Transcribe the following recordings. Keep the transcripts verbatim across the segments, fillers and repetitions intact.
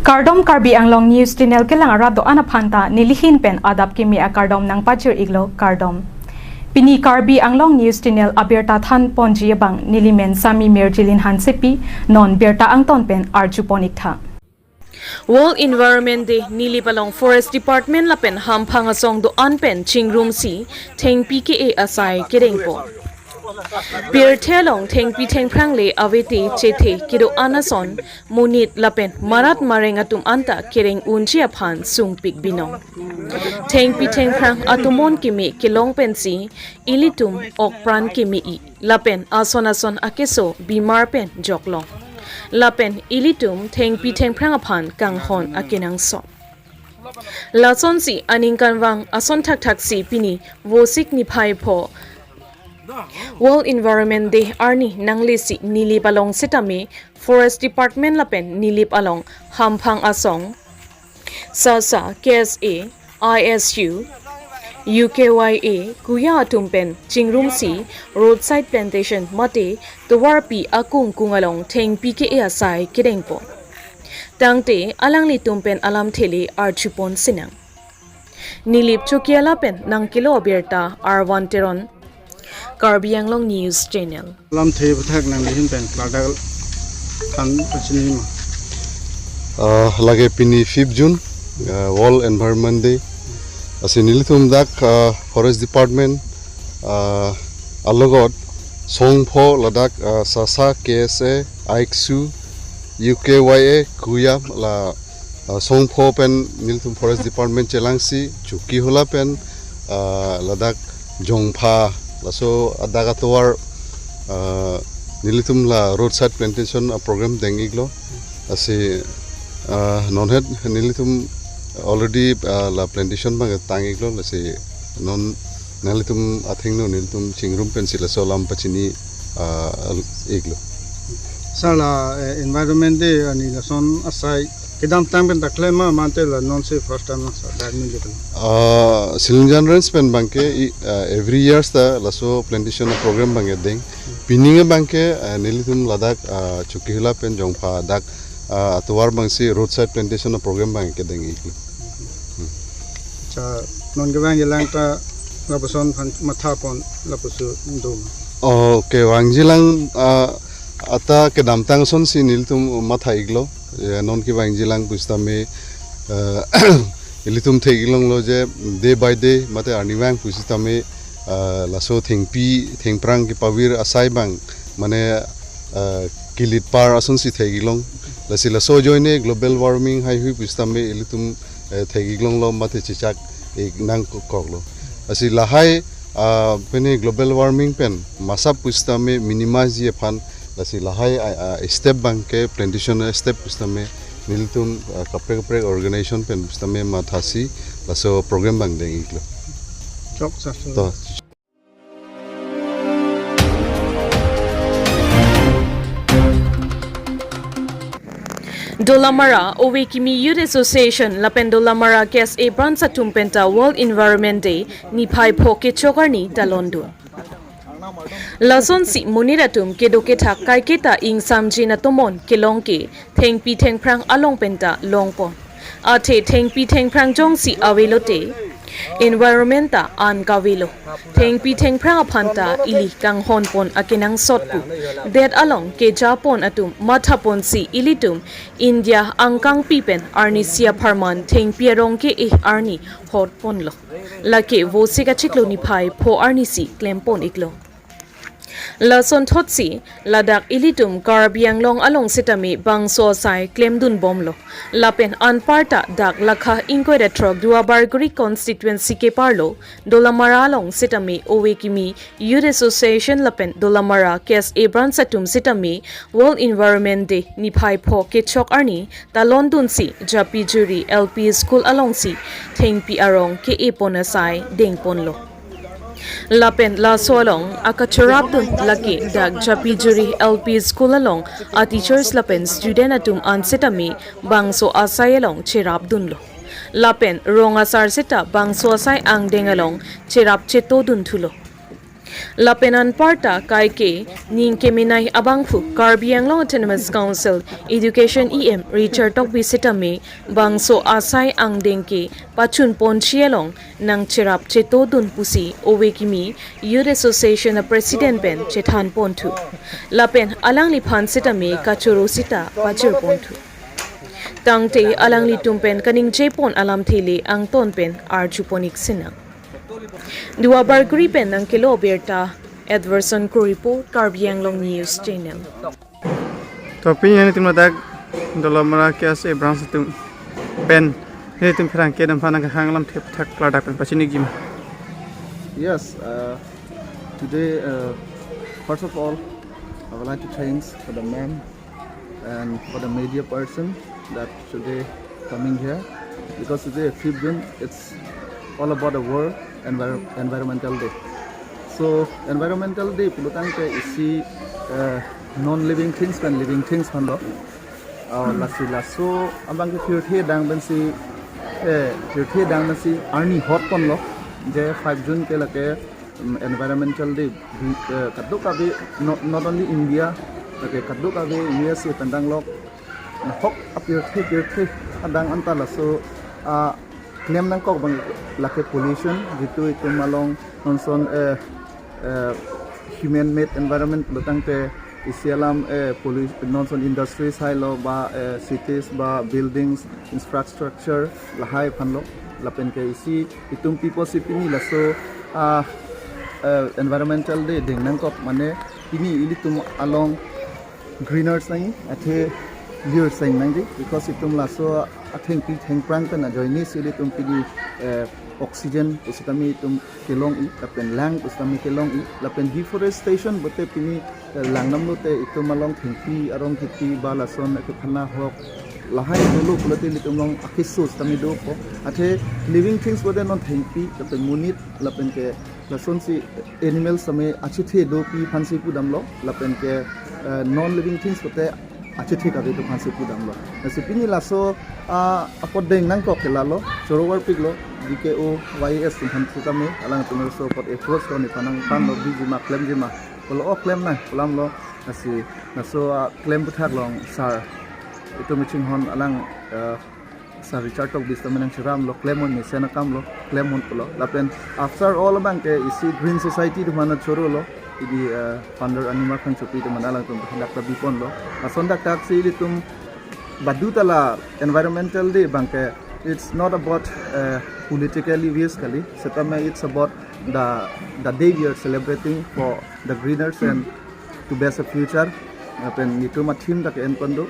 Kardom, Karbi Anglong News Channel kelang arat do-an aphanta nelihin pen adap kimi akardom nangpajir iklo, kardom. Pini Karbi Anglong News Channel abirta than ponji abang nelimen Sami Mirjilin Hansepi, non birta angton pen arju pon iktha. World Environment Day nilip along Forest Department lapen hamphang asong do-an pen chingrumsi thengpi ke-e asai kedengpo. Pirthe along thengpi thengphrang le avete chethe kedo-an ason monit lapen marat mareng atum anta kereng unji aphan sungpik binong. Thengpi thengphrang atomon keme kelong pensi ilitum okpran keme-i lapen ason ason akeso bimar pen joklong. Lapen ilitum thengpi thengphrang aphan kanghon akenangsot. Lasonsi aningkanvang ason thakthaksi pini Vosik niphai pho World Environment Day arni nanglesi nilip along sitame Forest Department lapen nilip along hamphang asong, sasa, K S A, I S U, U K Y A, kuya atum pen chingrumsi roadside plantation mate tovarpi akung kung along thengpi ke-e asai kedengpo. Tangte alanglitum pen alamthe le arju pon sinang. Nilip Chokihola pen nangkelo abirta Arvan Teron, Karbi Anglong News Channel. Lamthe aputhak nanglihin pen ladak than pachini ma? Ah, lake pini fifth June, ah, World Environment Day. Lasi nelitum dak, ah, Forest Department, ah, alogot song pho ladak, ah, sasa, K S A, I S U, U K Y A, kuya la, ah, song pho pen nelitum Forest Department chelangsi Chokihola pen, ah, ladak Jongpha, laso adak atovar, ah, nelitum la roadside plantation aprogram deng iklo. Lasi, ah, non het nelitum already, ah, la plantation abang tang iklo, lasi non nanglitum athengno nelitum chingrum pensi laso alam pachini, ah, iklo. Sir, la, eh, Environment Day arni lason asai kedamtang pen ta klem ma, mate la nonsi first time ma, sir, dak neli pen? Ah, Silumjan Range pen abangke i, ah, every years ta laso plantation program abangke deng. Pini abangke, ah, nelitum ladak, ah, Chokihola pen Jongpha dak, ah, atovar abangsi roadside plantation program abangke deng iklo. Acha, non kevangjilang ta lapuson aphan matha pon lapuson do ma? Oh, kevangjilang, ah, ata kedamtang asonsi nelitum matha iklo. Ya, non kevangjilang pusitame, ah, ilitum thek-ik longlo je day by day, mate arnivang pusitame, ah, laso thengpi, thengphrang kepavir asai abang, mane, ah, kelit par asonsi thek-ik long. Lasi laso ajoine global warming haihui pusitame ilitum, eh, thek-ik longlo mate chechak-ik nangkoklo. Lasi lahai, ah, pini global warming pen masap pusitame minimize ji aphan, lasi lahai, ah, ah, step abangke plantation step pusitame nelitum, ah, kaprek kaprek organization pen pusitame mathasi laso program abang deng iklo. Chok, sir. To. Dolamara Ove Kimi Youth Association lapen Dolamara K S A Branch atum penta World Environment Day niphai pho kechok arni talon dun. Lasonsi monit atum kedo kethak kaiketa ingsamjin atomon kelong ke thengpi thengphrang along penta longpon. Athe thengpi thengphrang jongsi avelote environment ta an kavelo. Thengpi thengphrang aphanta ili kanghon pon akenangsot pu. Det along kejapon atum matha ponsi ilitum India angkangpi pen arnisi apharman thengpi arong ke-e arni hot ponlo. Lake Vosik achiklo niphai pho arnisi klem pon iklo. Lason thotsi, ladak ilitum Karbi Anglong along sitame bangso asai klemdun bomlo. Lapen anparta dak lakha ingkoi ra throk Duarbagori constituency keparlo, Dolamara along sitame Ove Kimi Youth Association lapen Dolamara K S A Branch atum sitame World Environment Day niphai pho kechok arni talon dunsi Japijuri L P School alongsi thengpi arong ke-e pon asai deng ponlo. Lapen laso along akacherap dun lake dak Japijuri L P School along a teachers lapen student atum an sitame bangso asai along cherap dunlo. Lapen rong asar sita bangso asai angdeng along cherap cheto dun thulo. Lapen anparta kaike ning kemenei abangphu Karbi Anglong Autonomous Council Education E M Richard Tokbi sitame bangso asai angdeng ke pachun ponji along nangcherap chetodun pusi ove kimi Youth Association a President pen chethan ponthu. Lapen alangliphan sitame kachoro sita pajir ponthu. Tangte alanglitum pen kaningje pon alamthe le angton pen arju pon-ik sinang. Duar Bagori pen nangkelo birta, Edverson Kro report, Karbi Anglong News Channel. To pini nelitum ladak Dolamara K S A branch atum pen nelitum pherangke atum aphan nangkehang alamthe aphuthak klardak pen pachini-ikji ma? Yes, uh, today, uh, first of all, I would like to thanks for the ma'am and for the media person that today coming here, because today fifth June, it's all about the world envir- environmental day. So environmental day pulo tangte isi, uh, non living things pen living things aphan lo. Uh, lasi laso abang ke pirthe adang pensi, eh, pirthe adang pensi arni hot ponlo je five June ke lake, um, environmental day, uh, kadokave, not, not only India, lake kadokave U S A pen danglok, hok apirthe pirthe adang anta laso, ah, klem nangkok abang lake pollution, jitu itum along nonson, eh, eh, human made environment lo tangte isi alam, eh, pollu- nonson industries hailo ba, eh, cities ba buildings infrastructure lahai aphan lo, lapen ke isi itum pipo si pini laso, ah, eh, environmental day deng nangkok mane pini ilitum along greeners nangji, athe lir seng nangji, because itum laso athengpi thengphrang pen ajoine si ilitum pini, eh, oxygen pusitame itum kelong-i, lapen lang pusitame kelong-i, lapen deforestation pulote pini, eh, langdamlote itum along thengpi arong kipi ba lason kephana hok lahai dolo pulote ilitum along akeso sitame dopo. Athe living things pulote non thengpi lapen monit lapen ke lasonsi animals tame achethe dopik aphansi pudamlo, lapen ke, eh, non living things pulote achethe kave do aphansi pudamlo. Lasi pini laso, ah, apot deng nangkok ke lalo, choro varpiklo, D K O, Y A S atum aphan sitame, alangtum laso apot approach lo, nephan nangpanlo, biji ma, klemji ma, pulo, o klem nang, pu alam lo, lasi laso, ah, klem aphuthak along sir, itum kachinghon alang, eh, Sir Richard Tokbi sitame nangcheraplo, klem-un mesen akam lo, klem-un pulo. Lapen after all abang ke isi Green Society atum aphan chorolo, idi, eh, founder Animar Phangchopi atum aphan alangtum dak ta biponlo. Lason dak tak si ilitum badu ta la environmental day abang ke, it's not about, eh, politically views kali, setame it's about the, the day we are celebrating for the greeners and to best a future. Lapen nelitum a-theme ta ke-en pon do.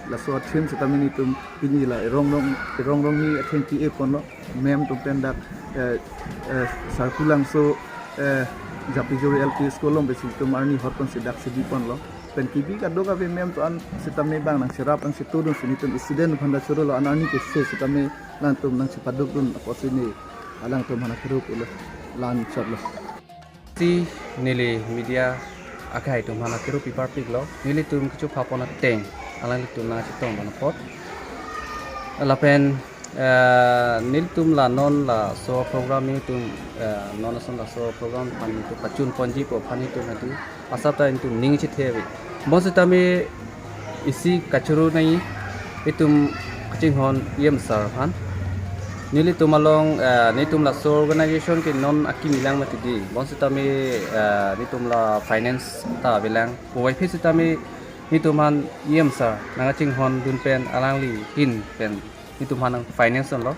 Laso a-theme setame nelitum pini la erong rong, erong rong ni athengpi e ponlo. Ma'am atum pen dak, eh, eh, Sarkulangso, eh, Japijori L P School along pensi itum arni hot ponsi dak si biponlo. Pen kibi kadokave ma'am atum an sitame bang nangcherap nangchetodun si nelitum student atum aphan ta chorolo, an arni keso sitame nangtum nangchepadukdun apotsi ne alangtum aphan akero pulo, la-an chotlo. Si neli media akhai atum aphan akero pi parpiklo, nelitum kechupha pon ateng alanglitum nangchetongdun apot. Lapen, eh, nelitum la non laso program nelitum, eh, non ason laso program aphan nelitum pachun ponji pu aphan nelitum hadi asap ta nelitum ning chethe ave. Bonsitame isi kachoro nangji itum kachinghon E M sir aphan. Nelitum along, eh, nelitum laso organization ke non akimi lang mati di. Bonsitame, eh, nelitum la finance ta avelang. Puvoiphit sitame nelitum aphan E M sir nangkachinghondun pen alangli ahin pen nelitum aphan nang finance dunlo.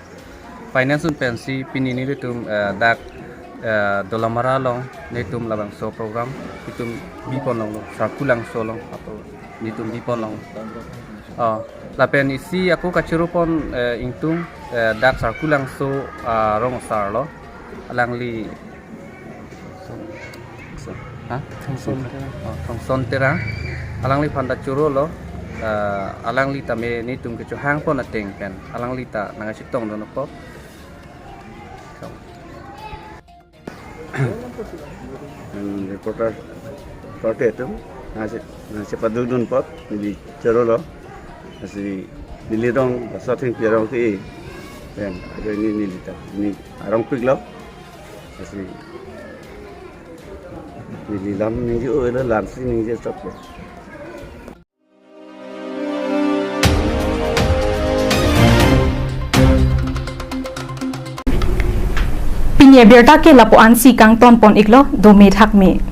Finance dun pensi pini nelitum, eh, dak, eh, Dolamara along nelitum labangso program itum bipon longlo, Sarkulangso along apo nelitum bipon long. Oh, lapen isi ako kachoro pon, eh, ingtung, eh, dak Sarkulangso, ah, rong asar lo. Alangli Thongson. Ha? Thongson Terang. Oh, Thongson Terang. Alangliphan ta chorolo. Eh, alangli tame nelitum kechohang pon ateng pen alangli ta nangchetongdun apot. Hmm, reporter, reporter atum nangche, nangchepadukdun apot neli chorolo. Lasi neli rong, laso athengpi arong ke-e pen ajoine neli ta, neli arongpiklo. Lasi Neli lam ningje-o lo, lam si ningje choklo. Pini abirta ke lapu-an si kangton pon iklo, dome thakme.